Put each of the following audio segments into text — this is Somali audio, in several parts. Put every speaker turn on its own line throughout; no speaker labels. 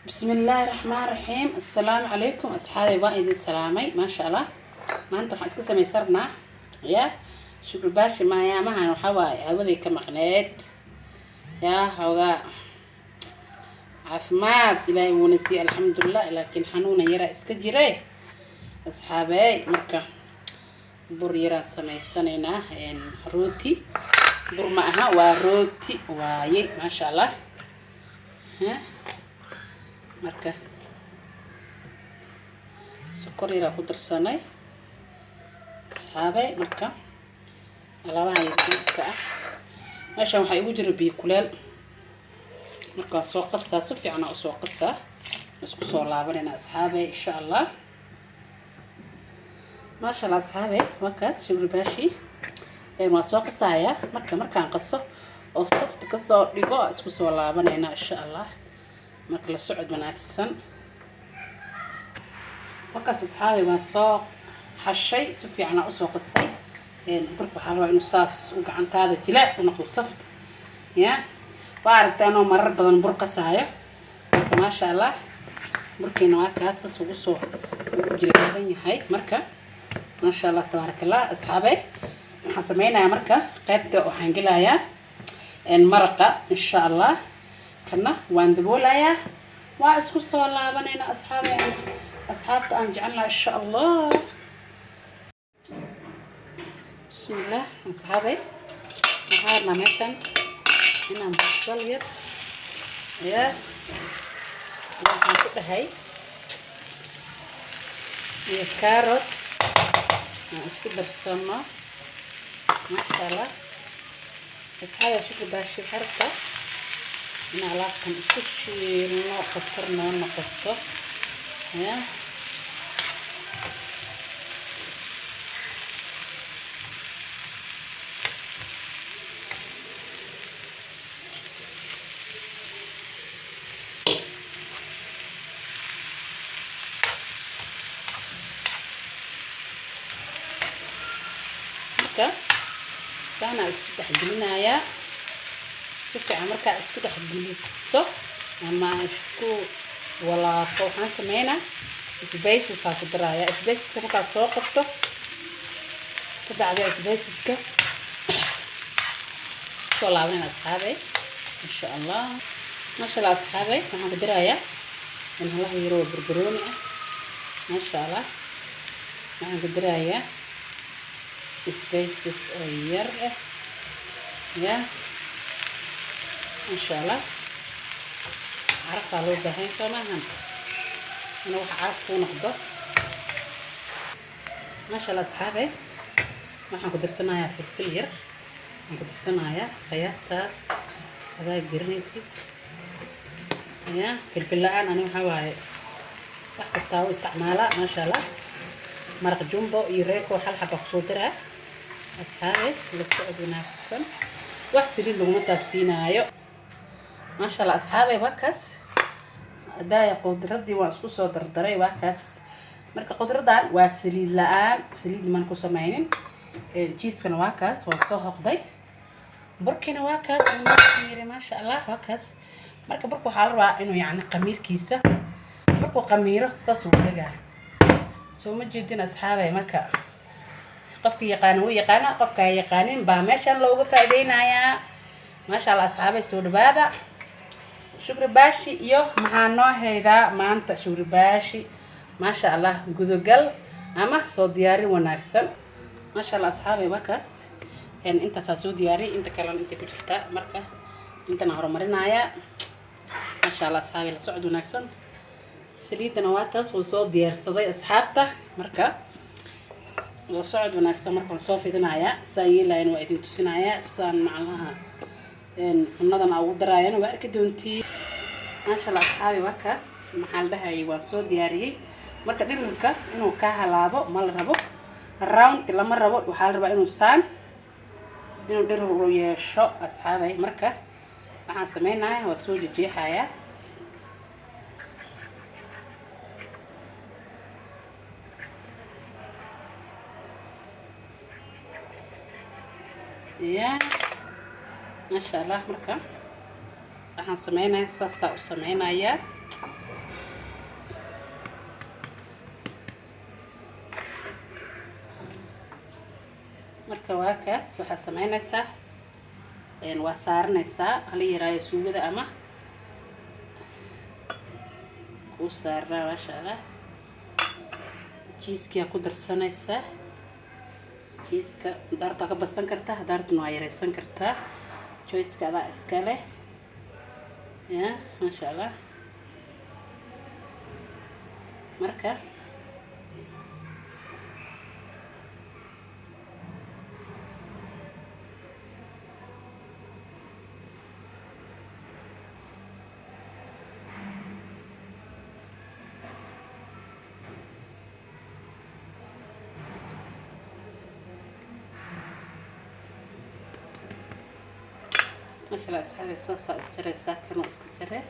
Bismi illaahi raxmaan raxiim. Assalaamu calaykum, asxaabay, waan idin salaamay. Maasha Allah, maanta waxaan iska samaysanaa ya Shukri Baashi. Maayaamahan waxaa waaye hawaday ka maqneed yaa xoogaa caafimaad Ilaahay wuuna siiyey, alxamdulilah, laakiin xanuuna yaraa iska jire, asxaabey. Marka bur yaraan samaysanaynaa, rooti. Bur ma aha, waa rooti waaye. Maasha Allah. Marka sokor yaraa ku darsanay, asxaabey. Marka alaabaha yardiiska ah meeshan waxaa igu jira biyo kuleel. Marka waan soo qasaa, si fiican aa usoo qasaa, isku soo laabanayna, asxaabey, insha Allah. Maasha Allah, asxaabey, waa kaas Shukri Baashi. Waa soo qasaaya. Marka markaan qaso oo safta kasoo dhigo, isku soo laabanayna, insha Allah. Marka la socod wanaagsan. Markaas, asxaabey, waan soo xashay, si fiican aa usoo qasay. Burka waxaa rabaa inuu saas u gacantaada jilaac u noqdo, soft ya. Waa aragtaa anoo marar badan bur qasaayo. Marka maasha Allah, burkiina waa kaas, saas ugu soo ugu jilicsan yahay. Marka maasha Allah, tabaaraka Allah, asxaabey, waxaan sameynayaa marka qaybta waxaan gelayaa maraqa, insha Allah. Kana waan daboolayaa, waa isku soo laabanayna, asxaabey, asxaabta aan jecelnaha, insha Allah. Bismillah, asxaabey, waxaa rabnaa meeshan inaan basal yar ya waxaan ku dhahay iyo carrot aan isku darsano. Maasha Allah, asxaabey, Shukri Baashi waxaa rabtaa in alaabtan isku shiilno, khatar noo noqoto ya. Marka saanaa isku dhexgelinayaa si fiican. Markaa isku dhexgeliso ama isku walaaqo, waxaan sameynaa spices aa ku daraaya. Spiceska markaad soo qabto ka bacdi, spiceska soo laabanayna, asxaabey, insha Allah. Maasha Allah, asxaabey, waxaan ku darayaa in halaha yaroo barbarooni ah. Maasha Allah, waxaan ku darayaa spices oo yar ah ya. Insha Allah, carafaa loo baahan, soo maahan? Inuu wax caraf kuu noqdo. Maasha Allah, asxaabe, waxaan ku darsanayaa filfil yar. Waxaan ku darsanayaa qiyaastaa adaa garanaysid ya. Filfil la-aan ani waxaa waaye wax kastaa u isticmaalaa. Maasha Allah, maraq Jumbo iyo Royco hal xaba kusoo daraa. Asxaabe, la socod wanaagsan. Wax saliid laguma taabsiinaayo. Maasha Allah, asxaabe, waa kaas. Hadaaya qudradii waan isku soo dardaray, waa kaas. Marka qudradan waa saliid la-aan, saliid man ku sameynin. Cheesekana waa kaas, waan soo hoqday. Burkina waa kaas yiri. Maasha Allah, waa kaas. Marka burka waxaa la rabaa inuu yacni qamiirkiisa markuu qamiiro saas uu degaa. Soo ma jeedin, asxaabay? Marka qofka yaqaana wuu yaqaana, qofka ha yaqaanin baa meeshan looga faa'iideynayaa. Maasha Allah, asxaabay, soo dhawaada. Shukri Baashi iyo maxaa noo haydaa maanta? Shukri Baashi, maasha Allah, gudogal ama soo diyaarin wanaagsan. Maasha Allah, asxaabay, markaas intaasaa soo diyaariyay, inta kalena intay ku jirtaa. Marka intana horumarinayaa. Maasha Allah, asxaabay, la socod wanaagsan. Saliidana waa taas, wuu soo diyaarsaday, asxaabta. Marka la socod wanaagsan. Marka waan soo fidinayaa, saan yeelayan waa idin tusinayaa, saan macnaha cunadan ugu daraayana waa arki doontii. Maasha Allah, asxaabi, waa kaas. Maxaa la dhahayay? Waan soo diyaariyey. Marka dhirirka inuu kaa halaabo ma la rabo, round lama rabo. Waxaa la rabaa inuu saan inuu dhirir u yeesho, asxaabay. Marka waxaan sameynayaa waa soo jejeexayaa ya. Maasha Allah, marka waxaan sameynayaa saasaa u sameynayaa. Marka waa kaas. Waxaad sameynaysaa, waa saaranaysaa hala yaraayo suugada ama kuu saaraa. Maasha Allah, cheese-kiyaa ku darsanaysaa. Cheese-ka daarta waa ka badsan kartaa, daartuna waa yareysan kartaa, choice-ka adaa iska leh. Ya, maasha Allah. Marka maasha Allah, asxaabi, saasaa u jaraysaa. Kan waa iska jare.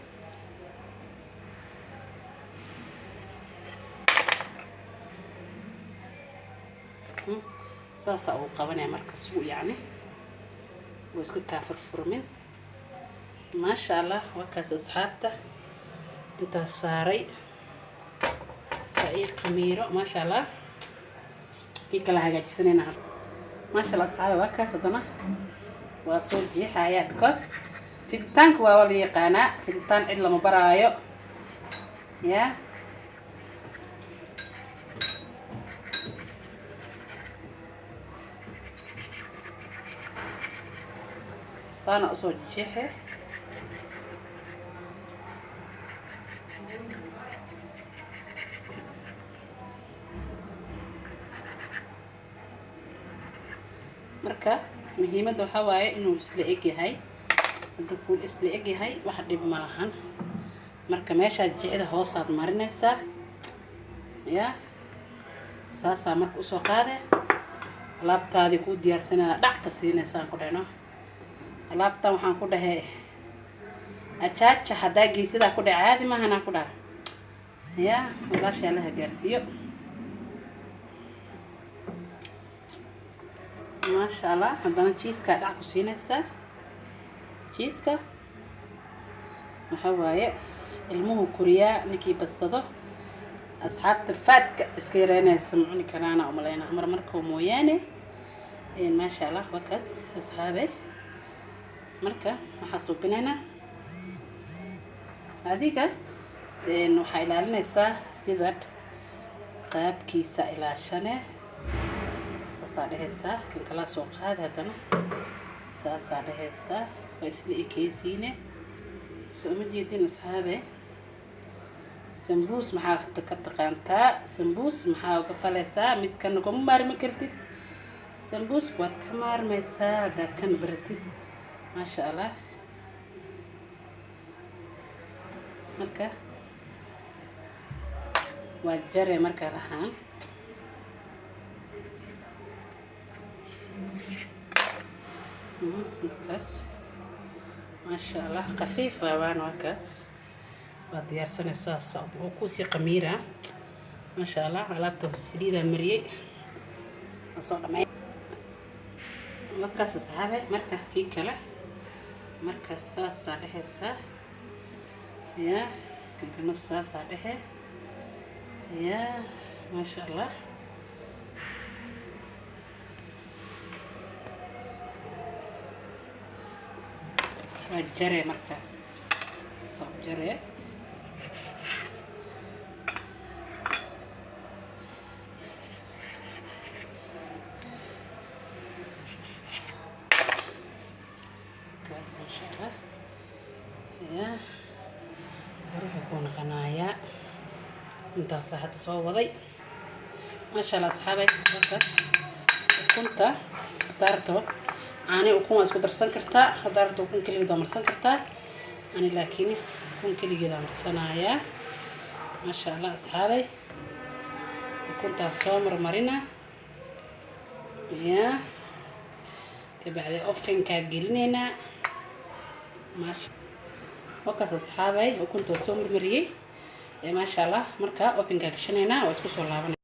Saasaa uu qabanaya. Marka suu yacni wuu iska kaa furfurmin. Maasha Allah, waa kaas, asxaabta. Intaas saaray waa ii khamiiro. Maasha Allah, kii kala hagaajisanayna. Maasha Allah, asxaabi, waa kaas. Haddana waa soo jeexaya because fiditaanka waa la yaqaanaa. Fiditaan cid lama baraayo. Ya, saana usoo jeexe. Marka muhiimadda waxaa waaye inuu isla eg yahay. Hadduu kuu isla eg yahay, wax dhib ma lahan. Marka meeshaad jicda hoosaad marinaysaa. Ya, saasaa marka usoo qaade. Alaabtaadii kuu diyaarsanaya dhac ka siinaysaan ku dhehno. Alaabtan waxaan ku dhahay ajaaja haddaa geysadaa ku dhahe, caadi maahanaan ku dhaha. Ya, walaasha Allaha gaarsiiyo. Maasha Allah, haddana cheese-kaa dhac ku siinaysaa. Cheese-ka waxa waaye ilmuhu koriyaa ninkii badsado. Asxaabta fat-ka iska yareynaysa ma cuni karaana umaleynaa, mar markoo mooyaane. Maasha Allah, waa kaas, asxaabe. Marka waxaa suubinaynaa, adiga waxaa ilaalinaysaa sida qaabkiisa ilaashane. Saasaa dhehaysaa. Kan kalaa soo qaadi, haddana saasaa dhehaysaa. Waa isla ekeysiine, soo uma jeedin, asxaabe? Sambuus maxaa ka taqaantaa? Sambuus maxaa uga falaysaa? Midkana kuma maarmi kartid. Sambuus waad ka maarmaysaa haddaad kan baratid. Maasha Allah, marka waa jare marka lahaan. Markaas maasha Allah, khafiif waabaan. Waa kaas, waa diyaarsanaysaa oo kusii qamiira. Maasha Allah, alaabta saliidaa mariyey, waa soo dhamay. Markaas, asxaabe, marka kii kale marka saasaa dhehaysaa. Ya, kan kana saasaa dhehe. Ya, maasha Allah, waa jare. Markaas soo jare. Kaas, maasha Allah. Ya, wuxuu ku naqanayaa intaasa hadda soo waday. Maasha Allah, asxaabay, halkaas ukunta haddaa rabto caani ukun waa isku darsan kartaa, haddaa rabto ukun keligeed waa marsan kartaa. Ani laakiin ukun keligeed aa marsanayaa. Maasha Allah, asxaabay, ukuntaas soo marmarina. Ya, kabacdi oven-kaa gelinaynaa. Maasha, wakaas, asxaabay, ukunta waa soo marmariyey. Maasha Allah, marka oven-kaa gashanaynaa, waa isku soo laabanay.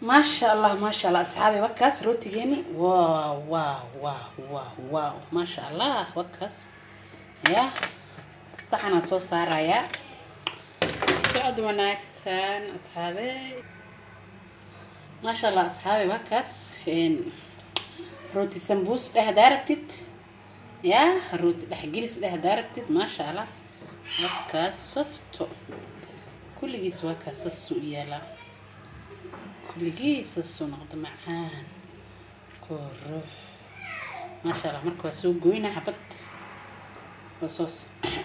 Maasha Allah, maasha Allah, asxaabay, wakaas rootigeeni. Wow, wow, wow, wow, wow! Maasha Allah, wakaas. Ya, saxanaan soo saarayaa. Socod wanaagsan, asxaabey. Maasha Allah, asxaabey, wakaas. Rooti sambuus dheh hadaa rabtid, yaa rooti dhexgelis dheh hadaa rabtid. Maasha Allah, wakaas soft kulligiis, waa kaas, saasuu u yaalaa kulligiis, saasuu noqdo macaan qurux, maasha Allah. Marka waa soo goyna xabad, waa soo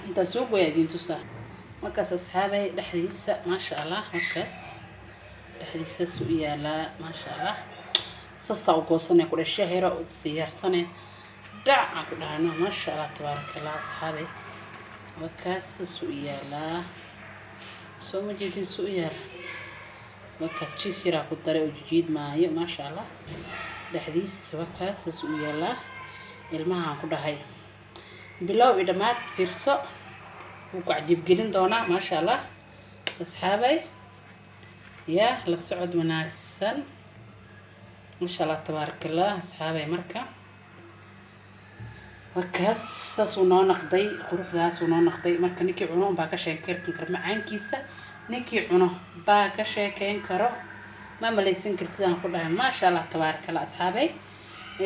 intaa soo gooya idiin tusaa. Markaas asxaabay, dhexdiisa maasha Allah, markaas dhexdiisa saasuu u yaalaa, maasha Allah. Saasaa u goosanaya ku dheh, shahira u siyaarsane dhac aan ku dhahno. Maasha Allah, tabaaraka Allah. Asxaabay, wakaas saasuu u yaalaa, soo ma jeedin suu u yaala? Wakaas cheese yaraa ku daray oo jijiid maayo. Maasha Allah, dhexdiis wakaas saas u yaalaa. Ilmahaan ku dhahay bilow i dhammaad fiirso, wuu ku cajiibgelin doonaa. Maasha Allah, asxaabay, yaa la socod wanaagsan. Maasha Allah, tabaaraka Allah. Asxaabay, marka wakaas saasuu noo naqday, quruxdaasuu noo naqday. Marka ninkii cuno unbaa ka sheekeyn karo macaankiisa, ninkii cuno baa ka sheekeyn karo. Ma malaysan kartid aan ku dhahay. Maasha Allah, tabaaraka Allah. Asxaabay,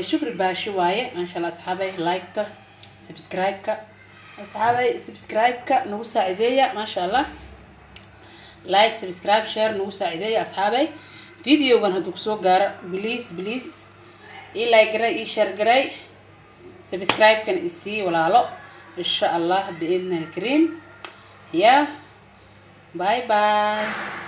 Shukri Baashi waaye. Maasha Allah, asxaabay, like-ta, subscribe-ka, asxaabay, subscribe-ka nagu saacideeya. Maasha Allah, like, subscribe, share nagu saacideeya. Asxaabay, videogan hadduu kusoo gaaro, please, please ii like garay, ii share garay, subscribe-kan isii walaalo, insha Allah biidni alkariim. Ya bye bye.